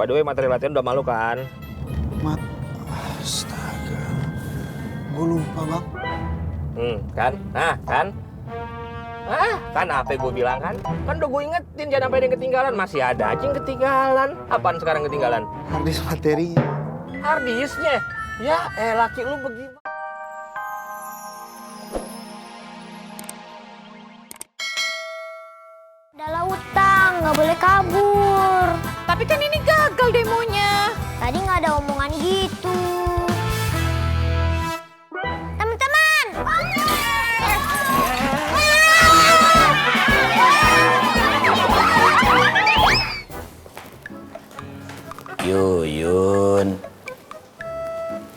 By the way, materi latihan udah malu kan? Astaga. Gue lupa, Bang. Kan? Nah, kan? Kan apa gue bilang kan? Kan udah gue ingetin jangan sampai ada yang ketinggalan. Masih ada aja yang ketinggalan. Apaan sekarang ketinggalan? Harddisk materinya. Harddisknya? Ya, laki lu bagaimana? Adalah utang, nggak boleh kabur. Tapi kan ini gagal demonya. Tadi nggak ada omongan gitu. Teman-teman!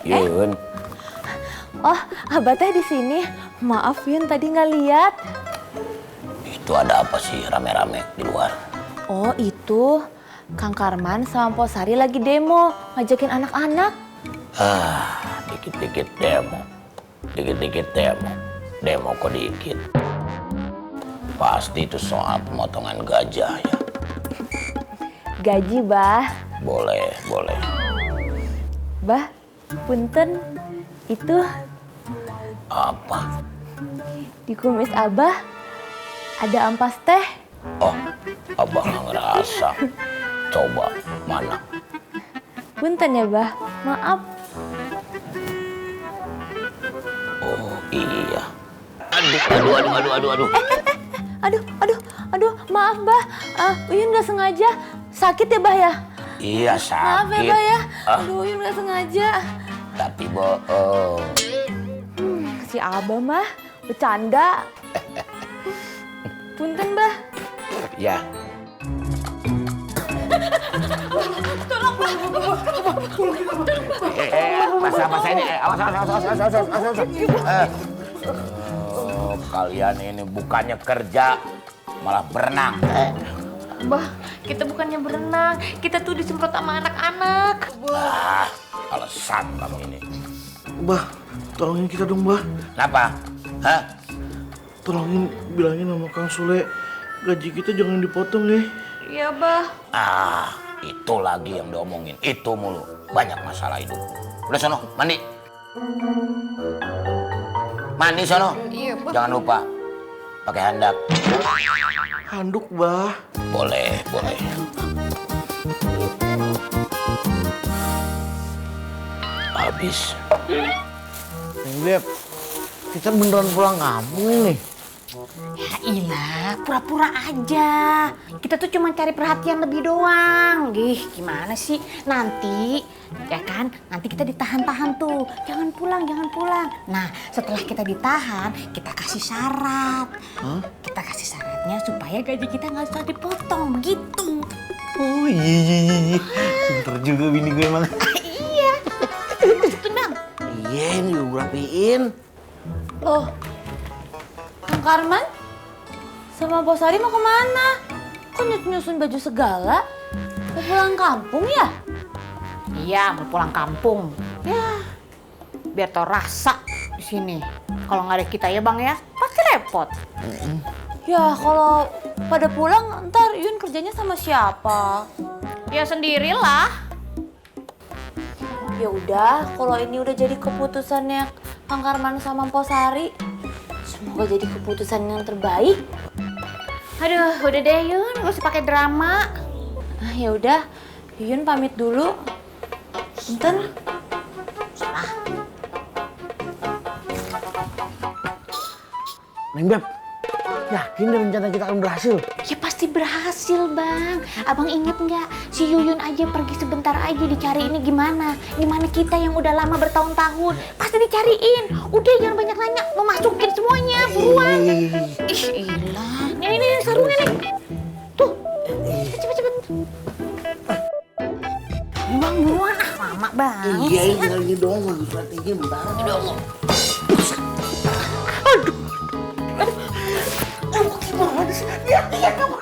Yun. Oh, Abah teh di sini. Maaf Yun, tadi nggak lihat. Itu ada apa sih rame-rame di luar? Oh, itu Kang Karman sama Po Sari lagi demo, ngajakin anak-anak. Dikit-dikit demo. Dikit-dikit demo. Demo kok dikit. Pasti itu soal pemotongan gajah ya. Gaji, Bah. Boleh. Bah, punten, itu Apa? di kumis Abah ada ampas teh. Oh, abang nggak ngerasa. Coba, mana? Punten ya, Bah. Maaf. Oh, iya. Aduh, maaf, Bah. Uyun nggak sengaja. Sakit ya, Bah ya? Iya, Maaf ya, sakit. Bah ya. Aduh, Uyun nggak sengaja. Tapi bohong. Si Abah mah bercanda. Punten, Bah. Ya. Masa ini, awas. Kalian ini bukannya kerja, malah berenang. Bah, kita bukannya berenang. Kita tuh disemprot sama anak-anak. Alasan kamu ini. Bah, tolongin kita dong, Bah. Kenapa? Hah? Tolongin bilangin sama Kang Sule, gaji kita jangan dipotong ya. Iya, Bah. Itu lagi yang diomongin. Itu mulu. Banyak masalah hidup. Udah sono, mandi. Mandi sono. Iya, Bah. Jangan lupa pakai handuk. Handuk, Bah. Boleh. Habis. Beb, kita beneran pulang kampung nih. Ya ilah, pura-pura aja. Kita tuh cuma cari perhatian lebih doang. Gimana sih? Nanti, ya kan? Nanti kita ditahan-tahan tuh. Jangan pulang. Nah, setelah kita ditahan, kita kasih syarat. Kita kasih syaratnya supaya gaji kita nggak usah dipotong, begitu. Oh iya. Pinter juga bini gue emang. Iya. Masukin, Bang. Iya, ini gue rapiin. Loh, Kang Karman sama Po Sari mau kemana? Kok nyusun baju segala? Mau pulang kampung ya? Iya, mau pulang kampung. Ya, biar tau rasa di sini. Kalau nggak ada kita ya, Bang ya, pasti repot. Ya kalau pada pulang ntar Yun kerjanya sama siapa? Ya sendirilah. Ya udah, kalau ini udah jadi keputusannya Kang Karman sama Po Sari, semoga jadi keputusan yang terbaik. Aduh, udah deh Yun, gak usah pakai drama. Ya udah, Yun pamit dulu. Bentar. Neng Beb, yakin deh rencana kita akan berhasil? Ya pasti berhasil, Bang. Abang inget nggak, si Yuyun aja pergi sebentar aja dicari ini gimana? Gimana kita yang udah lama bertahun-tahun? Pasti dicariin. Udah jangan banyak nanya, mau masukin semuanya, buruan. Ih, ilah. Ini sarungnya nih. Tuh, cepet. Bang, buruan. Lama banget. Iya, tinggal ini doang, gue perhatiin bentar. Gimana sih? Lihat kamu.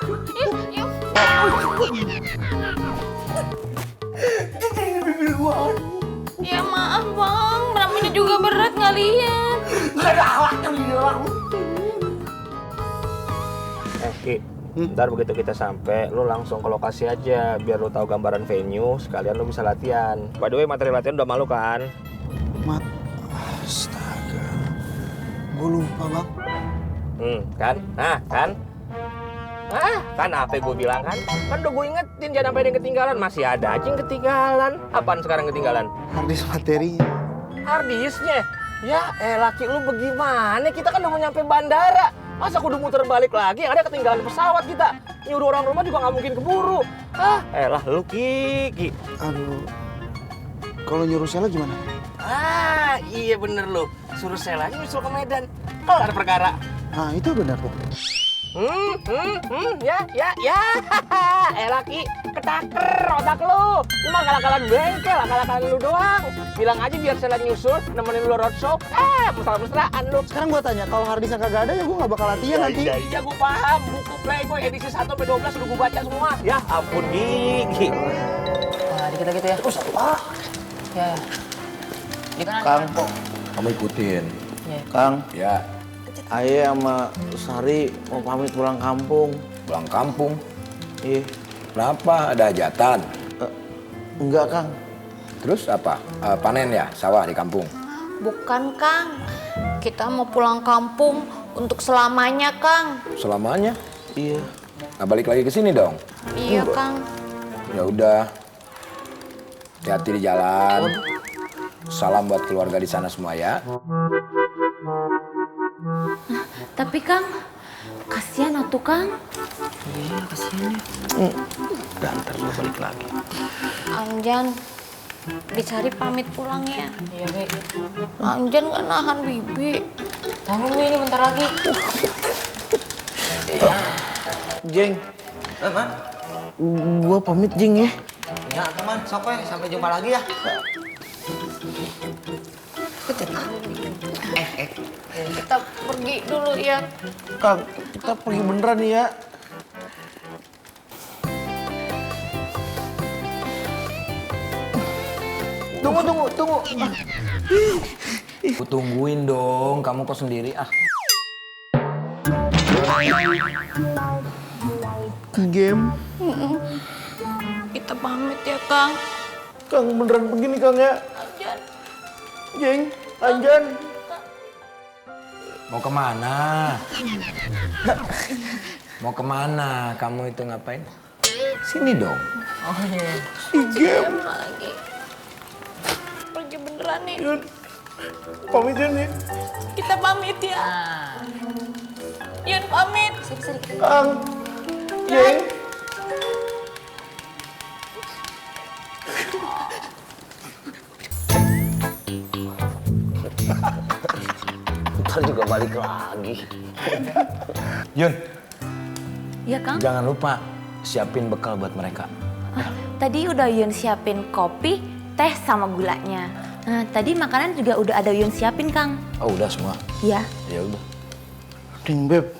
Ini bibir gua. Ya maaf Bang, namanya juga berat nggak lihat. Gak ada alatnya bilang. Ki, Ntar begitu kita sampai, lu langsung ke lokasi aja biar lu tahu gambaran venue, sekalian lu bisa latihan. By the way, materi latihan udah malu kan? Astaga. Gue lupa, Bang. Kan? Nah, kan? Kan apa gue bilang kan? Kan udah gue ingetin jangan sampai ada yang ketinggalan. Masih ada aja yang ketinggalan. Apaan sekarang ketinggalan? Harddisk materinya. Harddisknya? Ya laki lu bagaimana? Kita kan udah mau nyampe bandara. Masa kudu muter balik lagi? Yang ada ketinggalan pesawat kita. Nyuruh orang rumah juga nggak mungkin keburu. Lu Kiki. Aduh. Kalau nyuruh Sela gimana? Iya bener lu. Suruh Sela aja nyusul ke Medan. Kalau ada perkara. Nah, itu benar tuh. Ya. Laki, ketaker otak lu. Lu mah akal-akalan bengkel, akal-akalan lu doang. Bilang aja biar Sela nyusul, nemenin lu roadshow. Mesra-mesraan lu. Sekarang gue tanya, kalau harddisknya kagak ada ya gue gak bakal latihan nanti. Iya, gue paham. Buku Playboy edisi 1-12 udah gue baca semua. Ya ampun, Gigi. Dikit lagi tuh ya. Terus apa? Ya. Di kanan. Kang, Kamu ikutin. Kang, Ya, Aye sama Sari mau pamit pulang kampung. pulang kampung. Iya. Kenapa? Ada hajatan? Enggak, Kang. Terus apa? Panen ya sawah di kampung? Bukan, Kang. Kita mau pulang kampung untuk selamanya, Kang. Selamanya? Iya. Nah, balik lagi ke sini dong. Iya, Kang. Ya udah. Hati-hati di jalan. Salam buat keluarga di sana semua ya. Tapi Kang, kasihan atuh Kang. Dan ntar gue balik lagi. Anjan, dicari pamit pulang ya. Iya, Be. Anjan gak nahan Bibi. Tunggu ini bentar lagi. Jeng, Man. gue pamit Jeng ya. Ya teman, sok we, sampai jumpa lagi ya. Kita pergi dulu ya. Kang, kita pergi beneran nih ya. Tunggu. Aku tungguin dong, kamu kok sendiri ah. Game. Kita pamit ya, Kang. Kang, beneran begini Kang ya. Anjan. Jeng, Anjan. Mau kemana? Mau kemana? Kamu itu ngapain? Sini dong. Oh iya. Si Game. Lagi. Pergi beneran nih. Yun, pamit ya nih. Kita pamit ya. Yun pamit. Kang, Jeng. Ntar juga balik lagi. Yun, Iya Kang. jangan lupa siapin bekal buat mereka. Tadi udah Yun siapin kopi, teh sama gulanya. Nah, tadi makanan juga udah ada Yun siapin Kang. Oh udah semua. Iya. Ya udah. Ding Beb,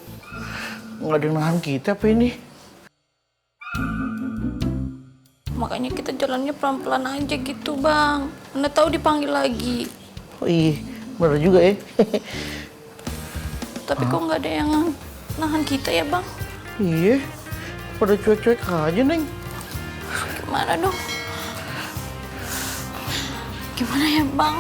nggak ada yang nahan kita apa ini? Makanya kita jalannya pelan-pelan aja gitu, Bang. Mana tahu dipanggil lagi. Oh iya, bener juga ya. Tapi kok nggak ada yang nahan kita ya, Bang? Iya, pada cuek-cuek aja Neng. Gimana dong? Gimana ya, Bang?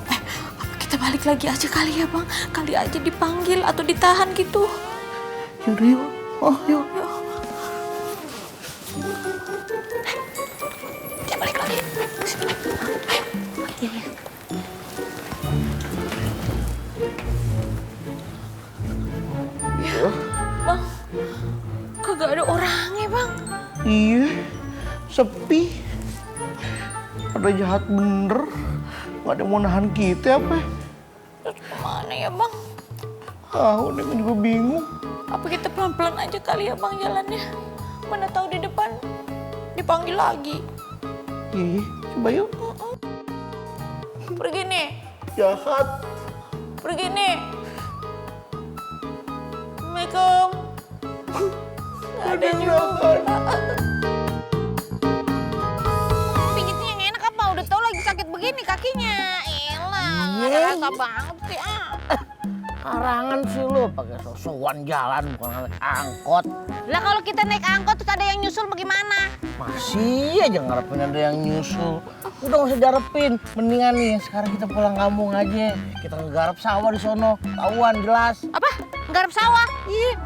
Apa kita balik lagi aja kali ya, Bang? Kali aja dipanggil atau ditahan gitu. Yaudah yuk, oh yuk. Kita balik lagi. Bang, kagak ada orangnya, Bang. Iya, sepi. Pada jahat bener. Nggak ada yang mau nahan kita apa? Terus kemana ya, Bang? Tahu, Neng juga bingung. Apa kita pelan-pelan aja kali ya, Bang, jalannya? Mana tahu di depan dipanggil lagi. Iya, coba yuk. Pergi nih, Jahat. pergi nih. Assalamualaikum. Nggak ada juga. Pijitnya yang enak apa? Udah tau lagi sakit begini kakinya. Elah, nggak ada rasa banget sih. Karangan sih lu pakai sosokan jalan bukan naik angkot. Lah kalau kita naik angkot terus ada yang nyusul bagaimana? Masih aja ngarepin ada yang nyusul. Udah gak usah diharapin. Mendingan nih sekarang kita pulang kampung aja. Kita ngegarap sawah di sono. Tahuan jelas. Apa? Garap sawah? Ih,